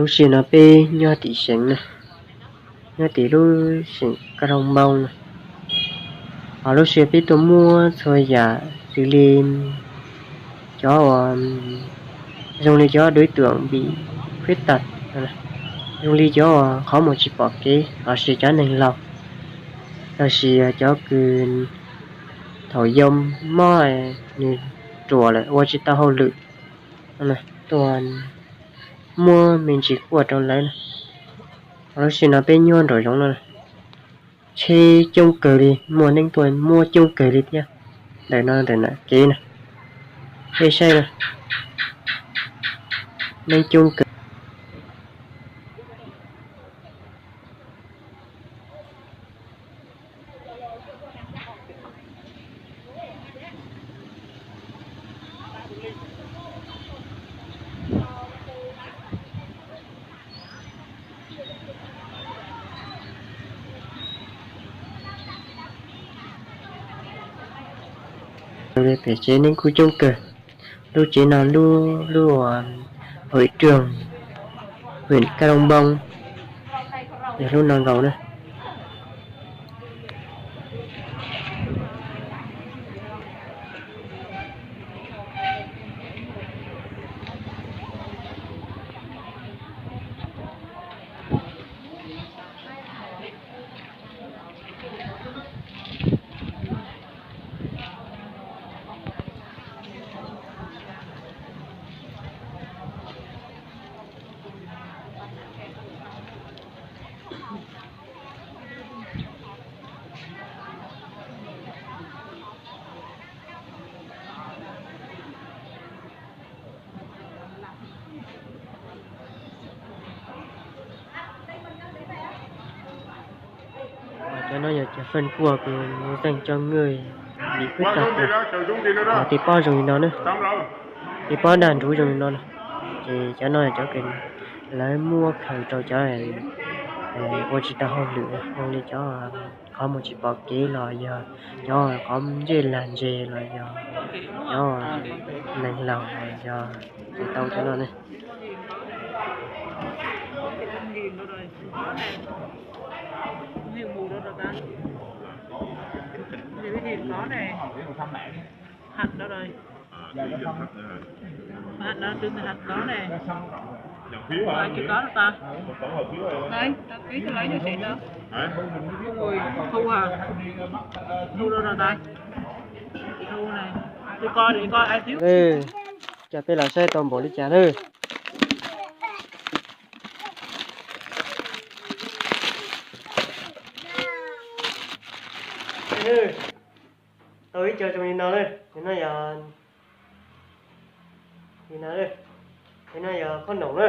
Lub sij hawm no peb nyob tim seev na, nyob tim lub seem Kaj Roo Npoo na. Ho lub sij hawm peb tuaj muab txhua yam xws li cov uas zoo li cov đối tượng bị khuyết tật, zoo li cov uas qhov mus tsis pom kev los sis cov neeg laus, los sis cov kws thaum yau mob nws ruam lawm ua tsis tau hauj lwm, tuaj muab me ntsis quaj rau lawv na. Lub sij hawm no peb nyob nraum zoov no, tsheb coob kawg li, muaj neeg tuaj muab coob kawg li thiab. Ntawm no ntawm na kev na, peb saib na, neeg coob kawg. Pem tsev neeg kuj coob kawg. Lub tsev no lub, lub huyện Krông Bông, yog lub no nkaus na. Cov no yog cov phần quà của người dành cho người bị khuyết tật. Tus pob zoo li no na, tus pob dag ntsuv zoo li no na. Ces cov no yog cov kws lawv muab khaws rau cov ua tsis tau hauj lwm, zoo li cov qhov mus tsis pom kev los yog cov qhov ntsej lag ntses los yog cov neeg laus los yog tsis tau cov no ne. Cas peb los saib tau npaum li cas na. Tau ib co zoo li no na, tus no yog, li no, tus no yog khob noom na.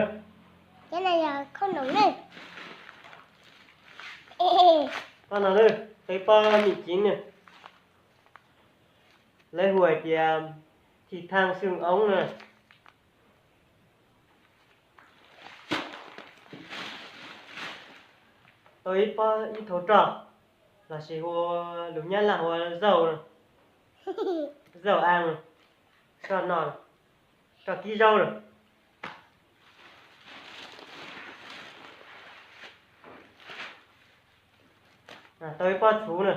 Khob no na, tau ib pob mim ceev na. Lawv hu hais tias thịt thang xương ống na. Tau ib pob ib thau roj, los sis hu lus Nyab Laj hu ua rau, rau ăn, roj no, roj kib zaub na. Tau ib pob txhuv na,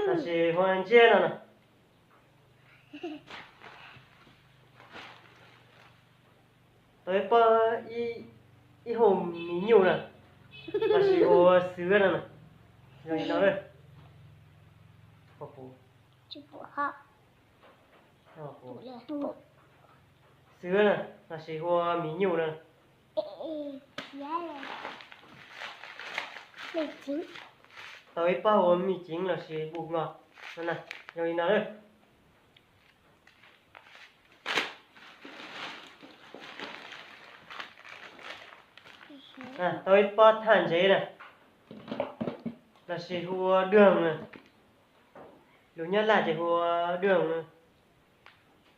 los sis hu ua ntsiab no na. Tau ib pob, ib hau mì nyuj na, los sis hu ua xwb no na. Zoo li no na. Xwb na, los sis hu ua mì nyuj na. Tau ib pob hu ua mì chính los sis bột ngọt no na, zoo li no na. Tau ib pob thaj ntsev na, los sis hu ua đường na. Lus Nyab Laj ces hu ua đường na.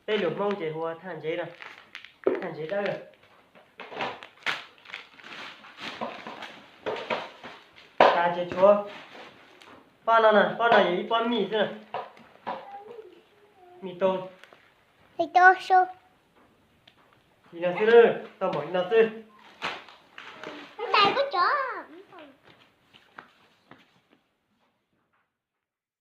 Peb lus Hmoob ces hu ua thaj ntsev no, thaj ntsev dawb. Ces tshuav pob no na, pob no yog ib pob mij xwb na. Mij tau li no xwb, tau npaum li no xwb. Hais kub tso.